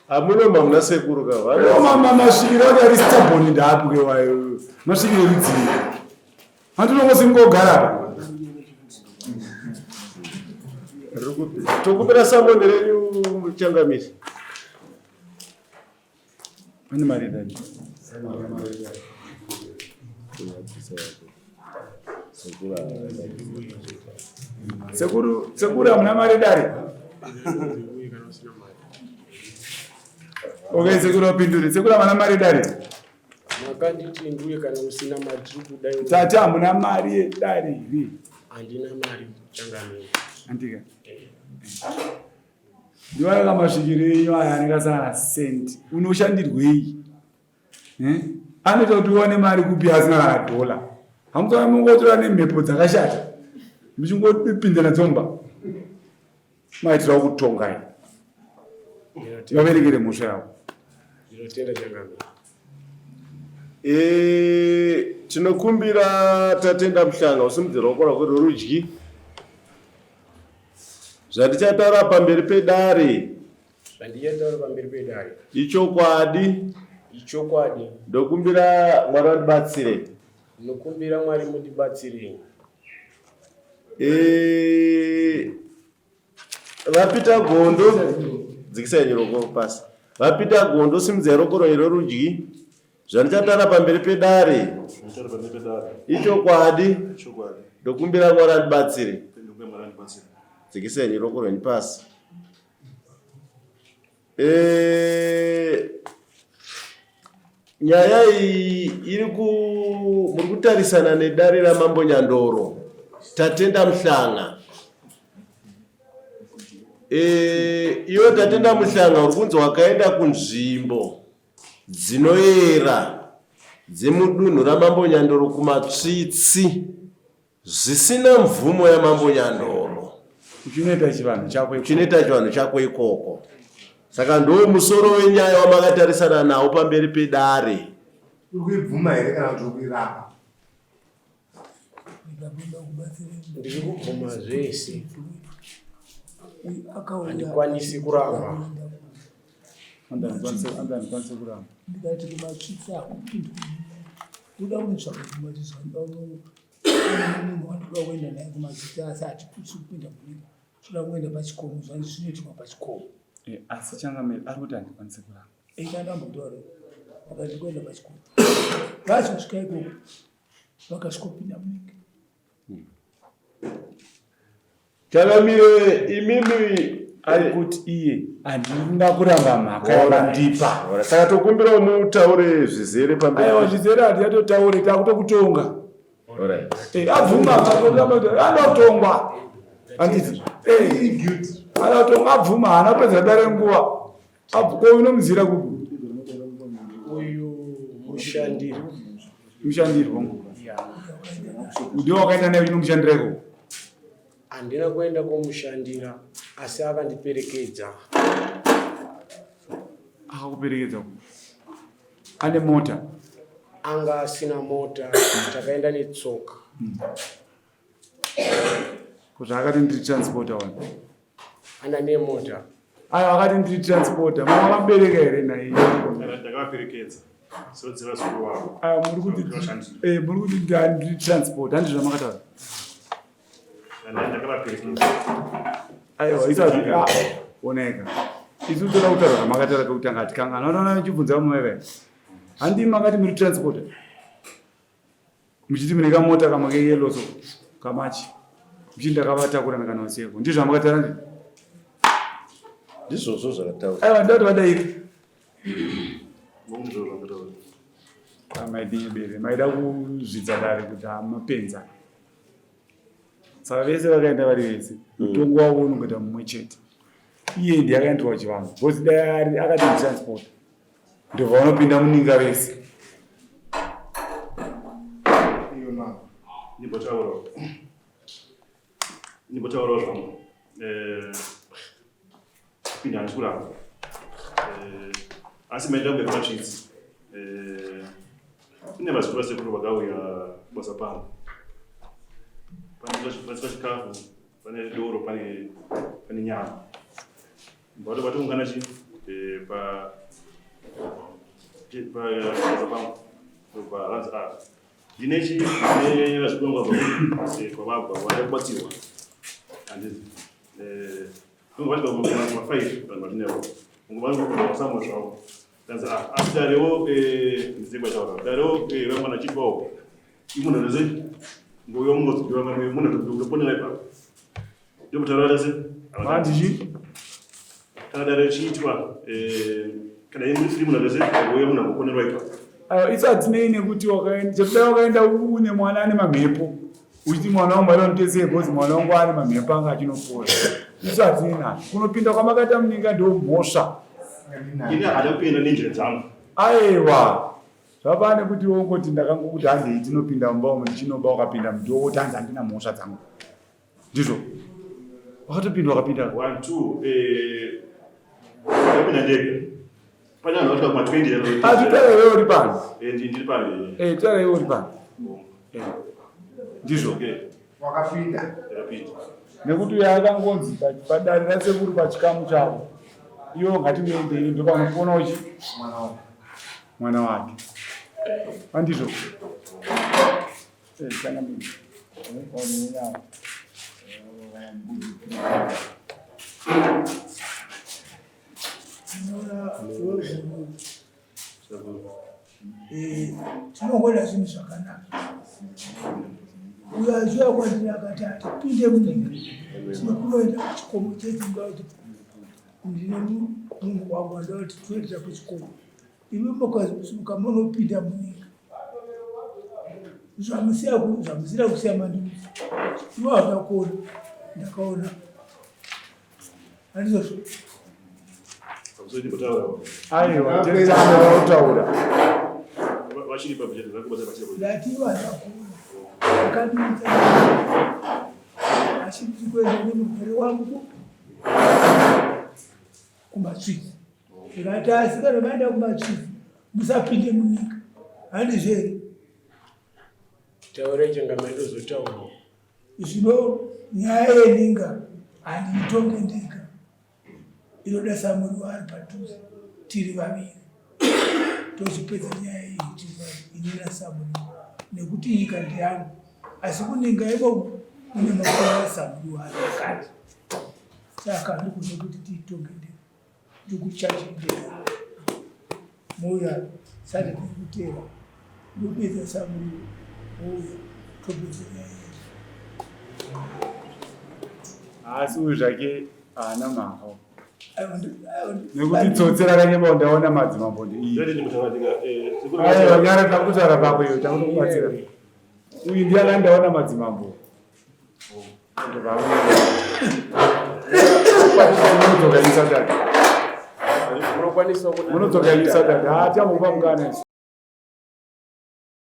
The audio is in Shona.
Hamuna mamuna sekuru ka. Mama masvikiro ake ari stubborn ndaapuke wayo. Masvikiro rudzii? Handinongosingogara apa. Tokumbira samoni renyu changamire. Ane mari dadi. Sekuru, sekuru hamuna mari dare. Okay, sekuru apindure. Sekuru hamuna mari dare. Makanditi nduye kana usina mari tiri kuda. Tati hamuna mari yedare here? Handina mari changamire. Andika. Eh. Ndiwana masvikiro enyu aya anenge asina cent. Unoshandirwei? Eh? Anoita kuti uwane mari kupi asina kana dhola. Hamutoona mungotora nemhepo dzakashata. Muchingopinda nadzo mumba. Maitira kutongai. Vaverekere mhosva yavo. Ndinotenda changamire. Eh, tinokumbira Tatenda Mhlanga usimudze ruoko rwako rworudyi. Zvandichataura pamberi pedare. Zvandichataura pamberi pedare. Ichokwadi. Ichokwadi. Ndokumbira Mwari vandibatsire. Ndokumbira Mwari mundibatsire. Eh, VaPeter Gondo, dzikisai ruoko pasi. VaPeter Gondo, simudzai ruoko rwenyu rworudyi. Zvandichataura pamberi pedare ichokwadi, ndokumbira Mwari andibatsire. Dzikisai ruoko rwenyu pasi. Eh, nyaya iyi iri ku muri kutarisana nedare ramambo Nyandoro Tatenda Mhlanga. Eh, iwe Tatenda Mhlanga uri kunzi wakaenda kunzvimbo dzinoyera dzemudunhu raMambo Nyandoro kuMatsvitsi zvisina mvumo yaMambo Nyandoro. Uchinoita chivanhu chako ikoko. Uchinoita chivanhu chako ikoko. Saka ndo musoro wenyaya wamakatarisana nawo pamberi pedare. Uri kuibvuma here kana kuti uri kuiramba? Ndiri kubvuma zvese, handikwanisi kuramba. Handikwanisi kuramba. Ndikati kumatsvitsi akupindwa ndoda kunotsvaka kumatsvitsi munhu wandoda kuenda naye kumatsvitsi asi hatikusi kupinda munyika toda kuenda pachikomo zvanzi zvinoitirwa pachikomo. Eh, asi changamire ari kuti handikwanisi kuramba. Ichandambotaura akati kuenda pachikomo vazosvika ikoko vakasvikopinda munenge. Changamire imimi ari kuti iye handina kuramba mhaka yavandipa. Saka tokumbirawo mutaure zvizere pamberi. Aiwa zvizere hatiyatotaure takutokutonga. Eh, abvuma anotongwa handiti eh, anotongwa abvuma haana kupedza dare nguva ko unomuziira kupi uyu mushandiri mushandiri wangu ndiwo wakaenda naye unomushandira ikoko handina kuenda komushandira asi akandiperekedza akakuperekedza ku ane mota anga asina mota takaenda netsoka hmm. Ko zvaakati ndiri transporter wani? Ana nemota. Ayo akati ndiri transporter. Mama vakamubereka here naye? Ndakavaperekedza. Sodzera zukuru wavo. Ayo muri kuti eh muri kuti ndiri transporter handizvo zvamakataura. Ndakavaperekedza. Ayo isa ah oneka. Isu toda kutaura zvamakataura pekutanga hatikangana. Unoona ndichibvunza vamwe vaiva. Handi makati muri transporter. Muchiti mune kamota kamwe keyellow so kamachi. Muchiti ndakavatakura ndakanotseko. Ndizvo zvamakataura ndizvo? Ndizvozvo zvakataura. Aiwa ndati vadairi. Maidini maida kuzvidza dare kuti amapenza. Saka vese vakaenda vari vese. Mutongo wavo unongoita mumwe chete. Iye ndiye akaenderwa chivanhu. Because dai akati transport. Ndobva vanopinda muninga vese. Iyo mama. Ndimbotaurawo. Ndimbotaurawo zvangu. Eh pinda handisi kuramba. Eh asi maenda kumberi kwatsvitsi. Eh kune vazukuru vasekuru vakauya kubasa pangu. Pane chikafu, pane doro, pane pane nyama. Vatoungana chi pa pa pangu paranzi a ndine chi ne vazvikonga kwavabva vada kubatsirwa handizi unge vasvika kuma5 vanhu vatinevo unge vangosamwa zvavo kanzi asi darewo ndizekwaitaura darewo vamwana chitwawo imunhu rese ngoyo mungoziwa munhu utoponera ipapo ndokutaura rese Mandichi? Kana dare richiitwa, kana iri munhu rese ngoyo munhu angoponerwa ipapo. Ayo isu hatinei nekuti wakaenda chekudai wakaenda une mwana ane mamhepo uchiti mwana wangu aida nditesei because mwana wangu ane mamhepo anga achinopora. Isu hatinei nazvo. Kunopinda kwamakaita muninga ndo mhosva. Ini hada kupinda nenjira dzangu. Aiwa. Zvapane kuti wongoti ndakangokuti handei tinopinda mumba umu ndichinoba wakapinda mudiwo woti hanzi handina mhosva dzangu. Ndizvo. Wakatopinda wakapinda. 1 2 ndapinda ndega. Pane vanhu vasvika kuma 20. Asi taura iwewe uri pano. Ndiri pano. Taura iwewe uri pano. Ndizvo. Okay. Wakapinda. Ndakapinda. Nekuti uyo akangonzi padare rasekuru pachikamu chavo. Iwo ngatimuendei ndopanopona uchi Mwana wake. Mwana wake. Andizvo. Changamire. Tinongoda zvinhu zvakanaka. Uyo achiuya kwandiri akati atipinde munyika tinokunoenda kuchikomo chedu kuti ndine munhu wangu andoda kuti toendera kuchikomo. Imi mukamuka munopinda munyika zvamusina kusiya mandiudza. Iwe hauna kuona, ndakaona. Handizvozvo. Aiwa, tetaura utaura. Ndati iwe hauna kuona. Akandiudza asi ndiri kuenda nemurwere wangu kumatsvitsi. Ndikati asi kana maenda kumatsvitsi musapinde munyika. Handizvo here? Taure changamire ndozotaurawo. Zvino nyaya yeninga handiitonge ndega, inoda samuriwo ari padhuze, tiri vaviri tochipedza nyaya iyi tiri vaviri, ini naSamuriwo, nekuti nyika ndeyangu, asi kuninga imomo mune makore aSamuriwo ari mukati, saka handikuziva kuti tiitonge ndega, ndikuchaje ndega. Mouya sati ndikutera, ndopedza Samuriwo, ouya topedza nyaya yedu. Asi uyu zvake haana mhaka. Nekuti tsotsi rakanyeba ndaona madzimambo ndeiyi. Aiwa nyara takutaura pako iyo takutokubatsira. Uyu ndiye akandaona madzimambo. Munodzoka ini Saturday. Munokwanisa Munodzoka ini Saturday. Ah, tichamupa mukana isu.